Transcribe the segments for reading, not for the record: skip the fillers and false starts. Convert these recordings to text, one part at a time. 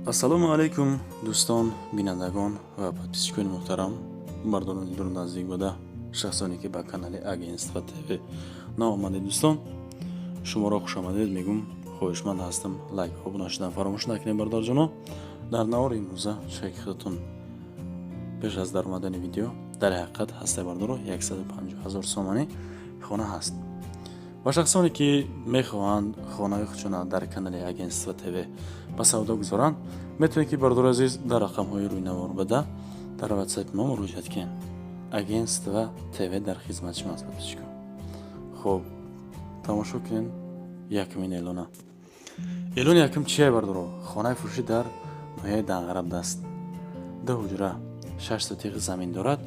Ассалому алайкум, дӯстон, бинандагон ва подписчикони муҳтарам, бардорони дуру наздик буда, шахсоне ки ба канали Агентство ТВ нав омадед. Дӯстон, шуморо хушомадед мегӯм. Хоҳишманд ҳастам, лайк, обуна шудан фаромӯш накунед. Бародарҷоно, дар навори имрӯза шайки худатон пеш аз даромадани видео дар ҳақиқат ҳастай, бардоро, 150 ҳазор сомонӣ хона ҳаст ва шахсоне ки мехоҳанд хонаи худшона дар канали Агентство ТВ ба савдо гузоранд, метавонед ки, бародари азиз, дар рақамҳои рӯйнавор бада дар ватсапи мо муроҷиат кунед. Агентство ТВ дар хизмати шумо аст, подписчико. Хуб, тамошо кунед якумин эълона. Эълони якум чия, бардоро? Хонаи фурӯшӣ дар ноҳияи Данғара аст. Ду ҳуҷра, 6 сотиқ замин дорад,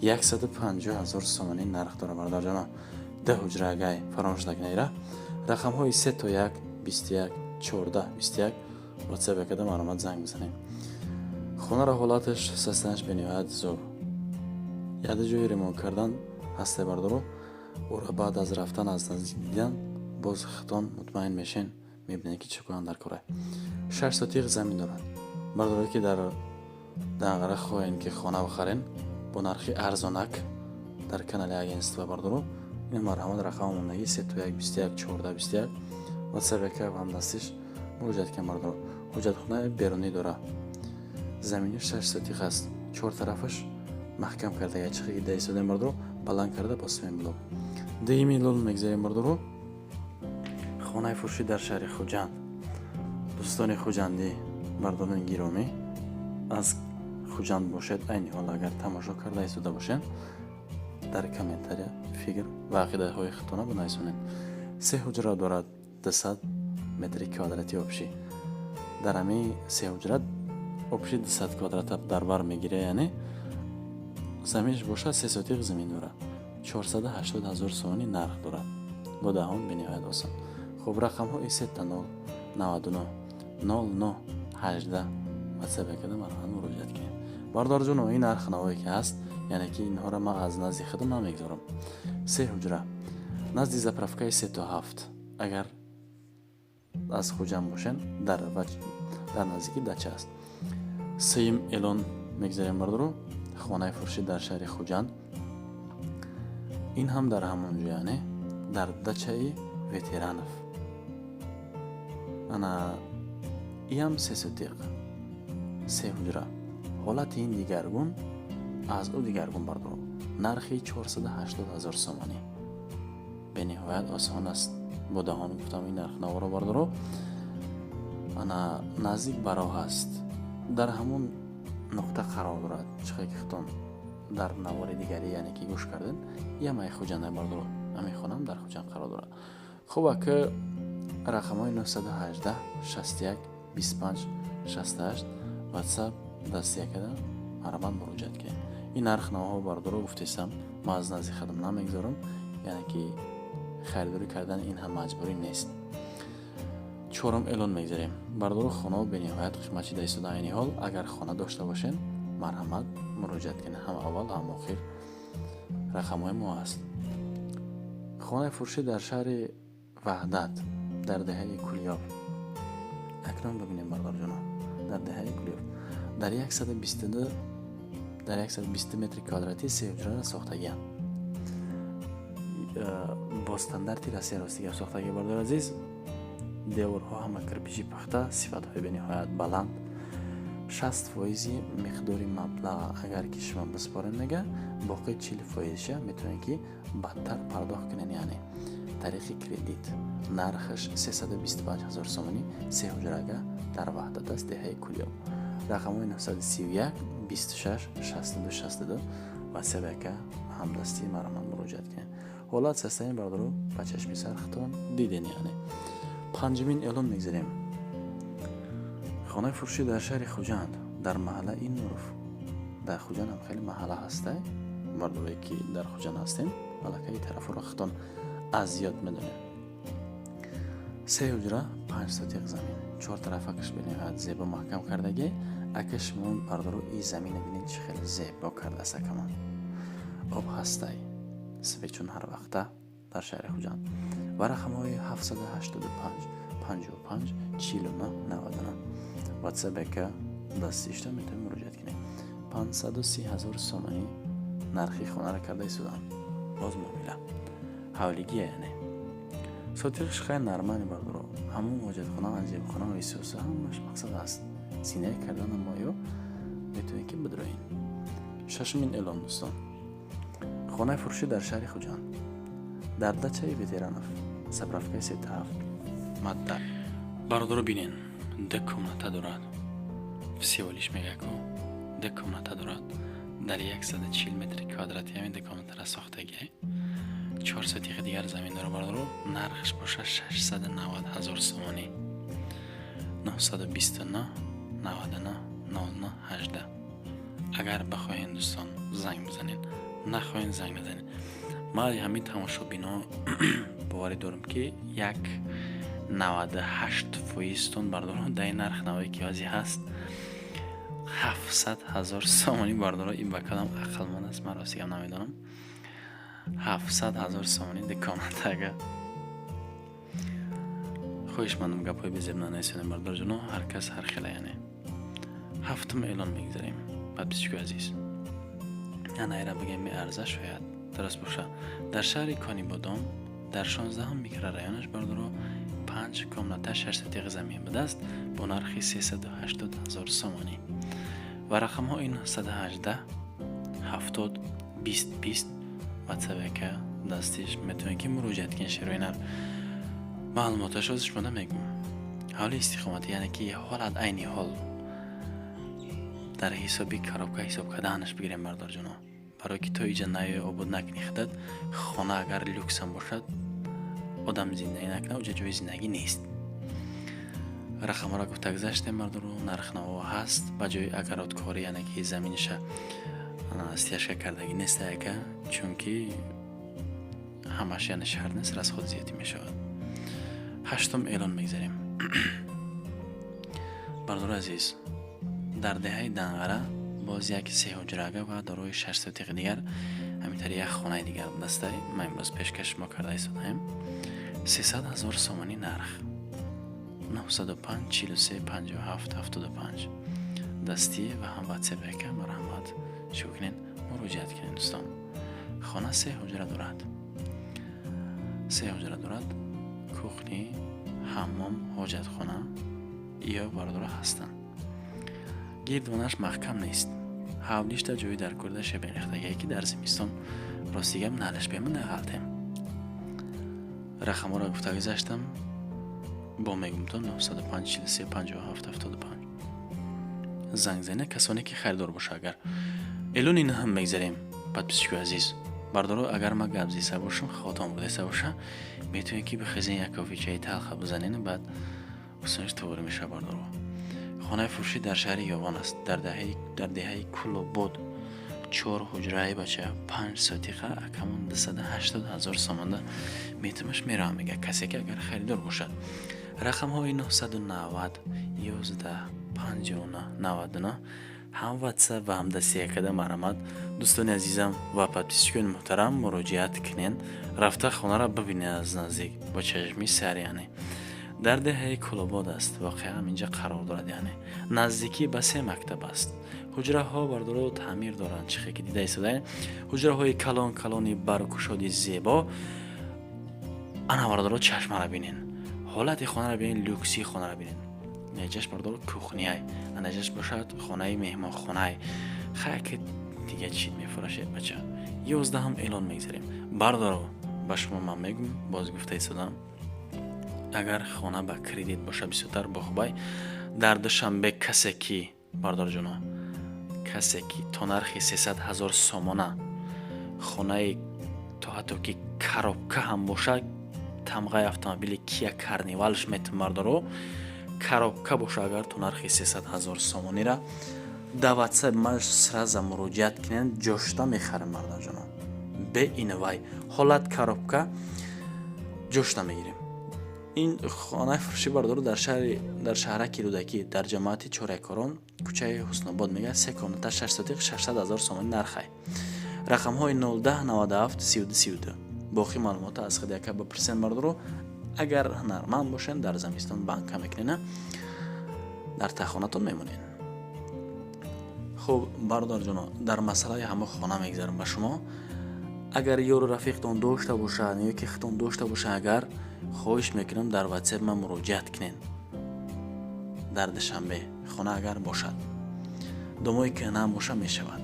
150 000 сомонӣ нарх дорад. Бародарҷоно, ду ҳуҷра агай, фаромӯш накунед. Рақамҳои 3 то 1 21 14 21 ватсап якада маълумот занг бизанед. Хонаро ҳолаташ, состояниеш бениҳоят зур, яде ҷои ремонт кардан ҳасте, бардоро. Ӯро баъд аз рафтан, аз наздик дидан боз худтон мутмаин мешен, мебинед ки чӣ кунанд дар кора. 6 сотиқ замин дорад. Бардоре ки дар Данғара хоҳем ки хона бихарен бо нархи арзонак дар канали агентство, бардоро, ин марҳамат, рақами мондагӣ 3 то 1 21 14 21 ватсап яка ҳамдастиш муроҷиат кунед. Бардоро, ҳуҷҷатхонаи берунӣ дора, замини 6 сотиқ аст, чор тарафаш маҳкам карда, ячихи дида истодем, бардоро, баланд карда бо семенблок. Дуюми эълон мегзарем, бардоро. Хонаи фурӯшӣ дар шаҳри Хуҷанд. Дӯстони хуҷандӣ, бардорони гиромӣ, аз Хуҷанд бошед, айни ҳол агар тамошо карда истода бошед, дар комментария фикр ва ақидаҳои худтона бинависонед. Се ҳуҷра дорад, 200 метри квадрати общий. Дар ҳамин се ҳуҷра общий 200 квадрата дар бар мегирад, яъне заминаш бошад, 3 сотиқ замин дорад, 480 ҳазор сомонӣ нарх дорад, бо даҳон бениҳоят осон. Хуб, рақамҳои 000 99 09 18 ватсап якада марҳамат муроҷиат кунед. Бародарҷоно, ин нарх навое ки ҳаст, яъне ки инҳоро ман аз назди худам намегзорам. Се ҳуҷра назди заправкаи 3 то 7, агар аз Хуҷанд бошен, дар наздики дача аст. Сеюм эълон мегзарем, бардоро. Хонаи фурӯшӣ дар шаҳри Хуҷанд, ин ҳам дар ҳамон ҷо, яъне дар дачаи Ветеранов. Ана иам 3 сотиқ, се ҳуҷра. Ҳолати ин дигаргун аз ӯ дигаргун, бардоро. Нархи 480 ҳазор сомонӣ, бениҳоят осон аст бо даҳон гуфтам ин нарх наворо, бардоро. Ана наздик ба роҳ аст, дар ҳамон нуқта қарор дорад, чихе ки худтон дар навори дигарӣ, яъне ки гӯш кардем. Ямаи Хуҷанда, бардоро, ҳамин хонам дар Хуҷанд қарор дорад. Хуб, ака, рақамҳои 918 61 25 68 ватсап дастия карда марҳамат муроҷиат кунед. Ин нарх навоҳо, бардоро, гуфтесам, ман аз назди худам намегзорам, яъне ки харидорӣ кардани ин ҳам маҷбурӣ нест. Чорум эълон мегзарем, бардоро. Хонаҳо бениҳоят қимат шида истода айни ҳол. Агар хона дошта бошед, марҳамат муроҷиат кунед. Ҳам аввал, ҳам охир рақамҳои мо аст. Хонаи фурӯшӣ дар шаҳри Ваҳдат, дар деҳаи Кулёб. Акнун бибинем, бародарҷоно, дар деҳаи Кулёб дар 122, дар 120 метри квадратӣ се ҳуҷрара сохтагианд, бо стандарти Россия, рости гап, сохтагӣ. Бародари азиз, деворҳо ҳама кирпичи пухта, сифатҳои бениҳоят баланд. 60 фоизи миқдори маблағ агар ки шумо биспоред, мега, боқи 40 фоизша метавонед ки баъдтар пардохт кунед, яъне тариқи кредит. Нархаш 325 ҳазор сомонӣ, се ҳуҷрага, дар Ваҳдат аст, деҳаи Кулёб. Рақамҳои 931 26 62 62 ватсап яка ҳамдастии марҳамат муроҷиат кунед. Ҳолат состояни, бародаро, ба чашми сар худтон диден. Яъне панҷумин эълон мегзарем. Хонаи фурӯшӣ дар шаҳри Хуҷанд, дар маҳаллаи Нуров. Дар Хуҷанд ҳам хеле маҳалла ҳаста. Бардорое ки дар Хуҷанд ҳастем, аллакай тарафҳоро худтон аз ёд медонем. Се ҳуҷра, 5 сотиқ замин, чор тарафакаш бениҳоят зебо маҳкам кардагӣ. Ака, шумо, бардоро, и замина бинед, чӣ хеле зебо кардааст акамон. Об ҳастай, свет чун ҳар вақта дар шаҳри Хуҷанд. Ва рақамҳои 785 55 49 99. WhatsApp яка дастишта метавонед муроҷиат кунед. 530 ҳазор сомонӣ нархи хонаро карда истоданд. Боз муомила ҳавлигия, яъне сотиқш хеле нормальный, бардоро. Ҳамон ҳоҷатхона, анҷемхона, исоса, ҳамаш мақсад аст. Зинаи кардан моё метавонед, ки бидроин. Шашумин эълон, дӯстон. Хонаи фурӯшӣ дар шаҳри Хуҷанд, дар дачаи Ветеранов, заправкаи сетаҳафт мадда. Бародаро, бинен, ду комната дорад всего лишь, мегаку ду комната дорад дар 140 метри квадрати. Ҳамин ду комнатара сохтагиай, 4 сотиқи дигар замин дора, бародаро. Нархш боша 690 ҳазор сомонӣ. 929 99 00 18. Агар бихоҳен, дӯстон, занг бизанед, нахоҳен, занг назанед. Ман ҳамин тамошобино боварӣ дорам, ки як 98%-тон, бардоро, дар ин нарх навое ки ҳозир ҳаст, 700 ҳазор сомонӣ, бардоро, ин ба кадом ақлманд аст, ман ростигам намедонам. 700 ҳазор сомонӣ ду комнатага. Хоҳишмандам, гапҳои безеб нанависонем, бардорҷоно. Ҳар кас ҳар хела. Яъне ҳафтум эълон мегзарем, подписчикои азиз. Анаира бигем, меарза, шояд дуруст боша. Дар шаҳри Конибодом, дар 16-ҳам микрорайонаш, бардоро, панҷ комната, шаш сотиқи замин будааст бо нархи 380 ҳазор сомонӣ ва рақамҳои 918 70 20 20. Ватсапека дастиш метавонед, ки муроҷиат кунед. Шерои нар маълумоташро шумо мегӯм. Ҳавли истиқоматӣ, яъне ки ҳолат айни ҳол дар ҳисоби коробка ҳисоб кардаанаш бигирем, бардорҷоно, барое ки то иҷа наёй, обод накунӣ худат хона, агар люксам бошад, одам зиндагӣ накунад, уҷа ҷои зиндагӣ нест. Рақамҳоро гуфта гузаштем, бардору. Нархнаво ҳаст ба ҷои огородкорӣ, яъне ки заминиша стяжка кардагӣ нест яка, чунки ҳамаш яъне шаҳр нест, расход зиёдӣ мешавад. Ҳаштум эълон мегзарем, бардори азиз. Дар деҳаи Данғара боз як сеҳуҷрага ва дорои шаш сотиқи дигар, ҳаминтари як хонаи дигар будастай. Ман имрӯз пешкаш шумо карда истодаем. 300 ҳазор сомонӣ нарх. 905 43 57 75 дастӣ ва ҳам ватсапека. Марҳамат, чӣ кунед, муроҷиат кунед, дӯстон. Хона се ҳуҷра дорад, се ҳуҷра дорад, кухни, ҳаммом, ҳоҷатхона ё, бардора, ҳастанд. Гирдвонаш маҳкам нест. Ҳавлишта ҷои дар курда шеберехтагие, ки дар зимистон ростигам налаш бема нағалтем. Рақамҳоро гуфта гузаштам, бо мегумтон: 905 43 57 75 занг зане, касоне ки харидор боша. Агар эълони наҳам мегзарем, подписчикои азиз. Бардоро, агар ма гап зиса бошам, хотом будеса боша, метавонед, ки бихезен, як кофи чаи талха бизанен, баъд усуниш туғри мешава. Бардоро, хонаи фурӯшӣ дар шаҳри Ёвон аст, дар деҳаи Кулобод, чор ҳуҷраи, бача, панҷ сотиқа, акамон 280 ҳазор сомонда метимаш меравам, мега касе ки агар харидор бошад. Рақамҳои 990 11 59 99 ҳам ватсап ва ҳам дастиякада. Марҳамат, дӯстони азизам ва подписчикони муҳтарам, муроҷиат кунен, рафта хонаро бибинед аз наздик бо чашми сар. Яъне дар деҳаи Кулобод аст, воқеан инҷа қарор дорад, яъне наздикӣ ба се мактаб аст. Ҳуҷраҳо, бардоро, таъмир доранд, чихе ки дида истодаем, ҳуҷраҳои калон калони баркушоди зебо. Ана, бардоро, чашмаро бинен, ҳолати хонаро бинен, люксии хонаро бинен. Неҷаш, бардоро, кухняй, анаҷаш бошад хонаи меҳмонхонай. Хай, ки дига чӣ мефурӯшед, бача? 11-ҳам эълон мегзарем. Бардоро, ба шумо ман мегӯм, боз гуфта истодам, агар хона ба кредит боша, бисёртар бохубай. Дар Душанбе касе ки, бардорҷоно, касе ки то нархи 300 ҳазор сомона хонаи то ҳатто ки коробка ҳам бошад, тамғаи автомобили Кия Карнивалш метун, бардоро, коробка боша, агар то нархи 300 ҳазор сомонира да ватсап ман сразу муроҷиат кунем, ҷошта мехарем, бардорҷоно. Бе инвай ҳолат коробка ҷошта мегирем. Ин хонаи фурӯшӣ, бардоро, дар шаҳраки Рӯдакӣ, дар ҷамоати Чорякорон, кӯчаи Ҳуснобод мегӯяд, се комната, шаш сотиқ, 600 ҳазор сомонӣ нархай. Рақамҳои 010 97 32 32. Боқӣ маълумота аз худ яка бипурсен, бардоро. Агар ҳунарманд бошен, дар замистон банка мекунена. Дар тахонатон мемонед. Хуб, бародарҷоно, дар масъалаи ҳама хона мегзарам ба шумо. Агар ёру рафиқтон дошта бошад ё ки худтон дошта бошад, агар хоҳиш мекунам, дар Ватсап ман муроҷиат кунед. Дар Душанбе хона агар бошад, домои кӯҳнаам боша, мешавад.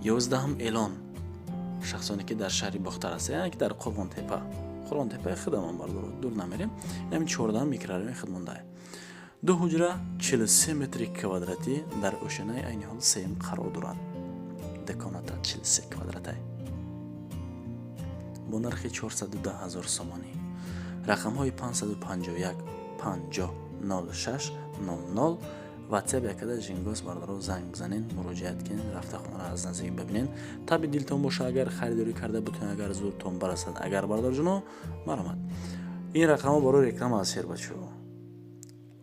11-ум эълон. Шахсоне ки дар шаҳри Бохтар ҳастед, яъне ки дар Қурғонтепа, Қурғонтепаи худамон, бардоро, дур намерем, ҳамин 14-ум микрорайони худмонда, ду ҳуҷра, 43 метри квадратӣ, дар ошёнаи айни ҳол сеюм қарор дорад. Ду комната, 43 квадратай, бо нархи 410 ҳазор сомонӣ. Рақамҳои 551 50 06 00, Ватсап якада жингос. Бардаро, занг бизанен, муроҷиат кунед, рафта хонаро аз наздик бибинен. Таби дилтон боша, агар харидорӣ карда бутонед, агар зуртон барасад, агар, бародарҷоно, марҳамат. Ин рақамҳо барои реклама аст, шербачаҳо.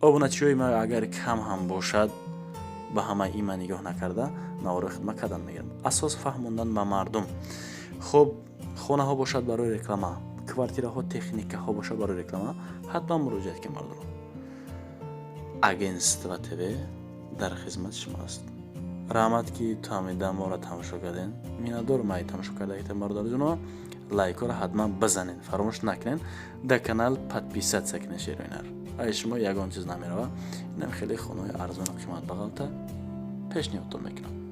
Обуначиҳои ма агар кам ҳам бошад, ба ҳамаи има нигоҳ накарда, навори хидмат кардан мегирам, асос фаҳмондан ба мардум. Хуб, хонаҳо бошад барои реклама, квартираҳо, техникаҳо бошад барои реклама, ҳатман муроҷиат кунед, мардуро. Агентство ТВ дар хизмати шумо аст. Раҳмат, ки то ҳамида моро тамошо кардем. Миннатдорм ай тамошо кардагитон, бародарҷоно. Лайкҳоро ҳатман бизанед, фаромӯш накунед, дар канал подписаться кунед. Шероинар, ай шумо ягон чиз намерава. Инам хеле хонаҳои арзону қиматбағалта пешниҳодтон мекунам.